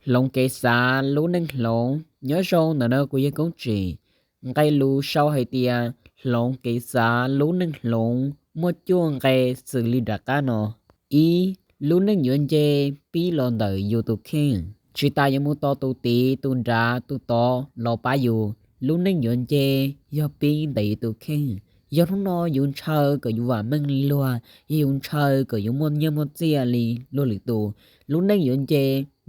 Hloov kev xav lub neej hloov. Nyob zoo, ntawm no kuv yog Koob Tsim. Nqe lus sau hais tias hloov kev xav lub neej hloov, muaj cuaj nqe xws li nram qab no. Ib, lub neej yuav nce pib los ntawm yus tus kheej. Tsis tas yuav mus tos tus tid tus nrad tus tod los pab yus, lub neej yuav nce yog pib ntawm yus tus kheej. Yog hnub no yus ntshaw kom yus vam meej li luag, yog yus ntshaw kom yus muaj nyiaj muaj txiaj li luag lwm tus, lub neej yuav nce,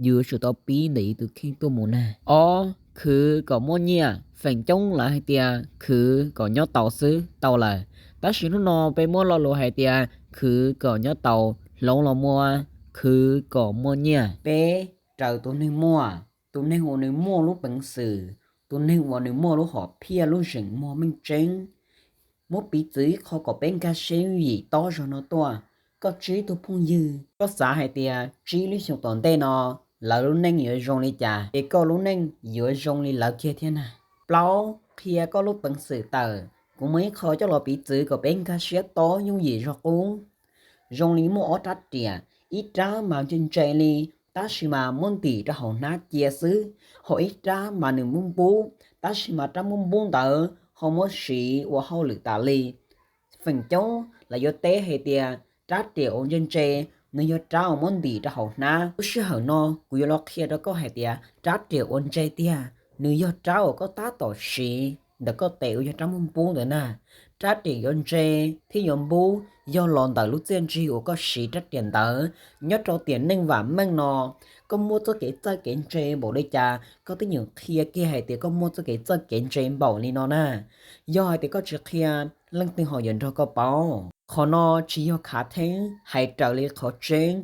yus yuav tsum tau pib ntawm yus tus kheej tuaj mus na. Ob, khwv kom muaj nyiaj. Feem coob lawv hais tias khwv kom nyob tau xwb tau lawm, tab sis hnub no peb muab lo lus hais tias khwv kom nyob tau, hloov los muaj, khwv kom muaj nyiaj. Peb, raws tus neeg muaj, tus neeg uas nws muaj lub peev xwm, tus neeg uas nws muaj lub hom phiaj lub zeem muag meej tseeb. Muab piv txwv ib qho kom peb nkag siab yooj yim tob zog no tuaj. Koj tsib tug phooj ywg, koj xav hais tias tsib lub xyoo tom ntej no lawv lub neej yuav zoo li cas, ces koj lub neej yuav zoo li lawv kiag thiab na. Plaub, qhia koj lub peev xwm tawm. Kuv muaj ib qho coj los piv txwv kom peb nkag siab tob yooj yim zog qub. Zoo li muaj ob rab riam, ib rab mas ntse ntse li, tab sis mas muab ntim rau hauv hnab cia xwb, ho ib rab mas nws npub npub, tab sis mas rab npub npub ntawd ho muab siv ua hauj lwm tas li. Feem coob lawv yuav teb hais tias rab riam uas ntse ntse, nws yog rab uas muab ntim rau hauv hnab. Lub sij hawm no kuv yuav los qhia rau koj hais tias rab riam uas ntse tiag, nws yog rab uas koj tab tom siv ntawm koj tes uas yog rab npub npub ntawd na. Rab riam yuav ntse thiab yuav npub yog los ntawm lub txiaj ntsig uas koj siv rab riam ntawd. Nyob rau tiam neej vam meej no, koj muaj txoj kev txawj kev ntse npaum li cas, koj twb yeej qhia kiag hais tias koj muaj txoj kev txawj kev ntse npaum li no na. Yog hais tias koj tsis qhia, leej twg ho yuav nrog koj pauv? Qhov no tsis yog khav theeb, hais raws li qhov tseeb.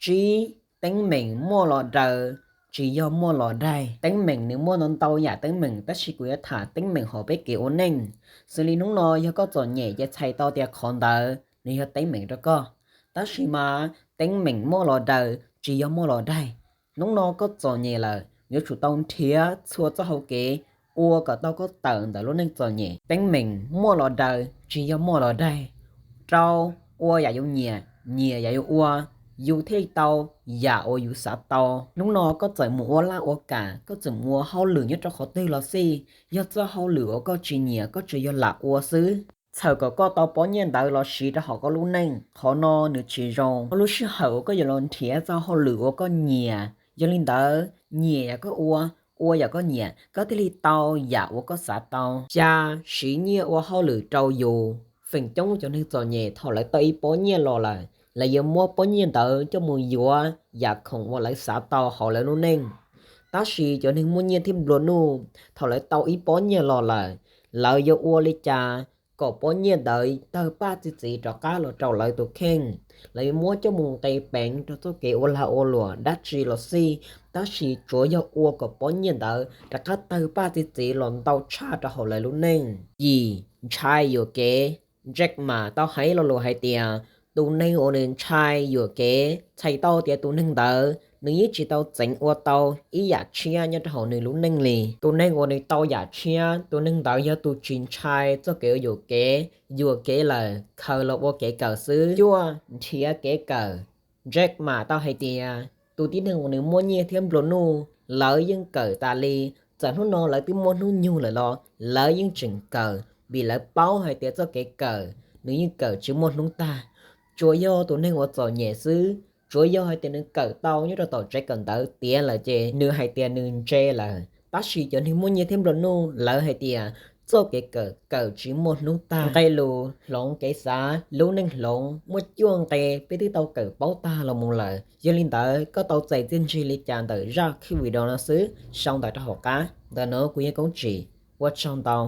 Tsib, teeb meem muaj los daws, tsis yog muaj los daig. Teeb meem nws muaj ntau ntau yam teeb meem, tab sis kuv yuav tham teeb meem hauv peb kev ua neej. Xws li hnub no yog koj txom nyem ces txhais tau tias qhov ntawd nws yog teeb meem rau koj. Tab sis mas teeb meem muaj los daws, tsis yog muaj los daig. Hnub no koj txom nyem lawm, yuav tsum tau nrhiav txhua txoj hau kev ua kom tau koj tawm ntawm lub neej txom nyem. Teeb meem muaj los daws, tsis yog muaj los daig. Rau, ua yam yus nyiam, nyiam yam yus ua, yus thiaj li tau yam uas yus xav tau. Hnub no koj txawm mus ua laj ua kam, koj txawm mus ua hauj lwm nyob rau qhov twg los xij, yog txoj hauj lwm uas koj tsis nyiam koj tsuas yog lam ua xwb, txhawm kom koj tau pob nyiaj ntawd los siv rau hauv koj lub neej, qhov no nws tsis zoo. Lub sij hawm uas koj yuav los nrhiav txoj hauj lwm uas koj nyiam. Yog li ntawd, nyiam yam koj ua, ua yam koj nyiam, koj thiaj li tau yam uas koj xav tau. Xya, siv nyiaj ua hauj lwm rau yus. Feem coob cov neeg txom nyem thaum lawv tau ib pob nyiaj los lawm, lawv yuav muab pob nyiaj ntawd coj mus yuav yam khoom uas lawv xav tau hauv lawv lub neej. Tab sis cov neeg muaj nyiaj thiab nplua nuj, thaum lawv tau ib pob nyiaj los lawm, lawv yuav ua li cas kom pob nyiaj ntawd tawg paj txi txiv rov qab los rau lawv tus kheej. Lawv yuav muab coj mus nqis peev rau txoj kev ua lag ua luam dab tsi los xij, tab sis tsuav yog ua kom pob nyiaj ntawd rov qab tawg paj txi txiv los ntau tshaj rau hauv lawv lub neej. Yim, ntshai yuam kev. Jack Ma tau hais lo lus hais tias, tus neeg uas nws ntshai yuam kev, txhais tau tias tus neeg ntawd nws yeej tsis tau txeev ua tau ib yam tshiab nyob rau hauv nws lub neej li. Tus neeg uas nws tau yam tshiab, tus neeg ntawd yog tus tsis ntshai txoj kev ua yuam kev, yuam kev lawm khaws los ua kev kawm xwb. Cuaj, nrhiav kev kawm. Jack Ma tau hais tias, tus tib neeg uas nws muaj nyiaj thiab nplua nuj, lawv yeej kawm tas li. Txawm hnub no lawv twb muaj hnub nyoog lawm los lawv yeej tseem kawm, vim lawv paub hais tias txoj kev kawm nws yeej kawm tsis muaj hnub tag. Tsuas yog tus neeg uas txom nyem xwb, tsuav yog hais tias nws kawm tau nyob rau tom tsev kawm ntawv tiav lawm ces nws hais tias nws ntse lawm. Tab sis cov neeg muaj nyiaj thiab nplua nuj lawv hais tias txoj kev kawm kawm tsis muaj hnub tag. Nqe lus hloov kev xav, lub neej hloov, muaj cuaj nqe peb twb tau kawm paub tag los mus lawm. Yog li ntawd koj tau txais txiaj ntsig li cas ntawm zaj video no xwb sau ntawm rau hauv qab. Ntawm no kuv yog Koob Tsim, ua tsaug ntau.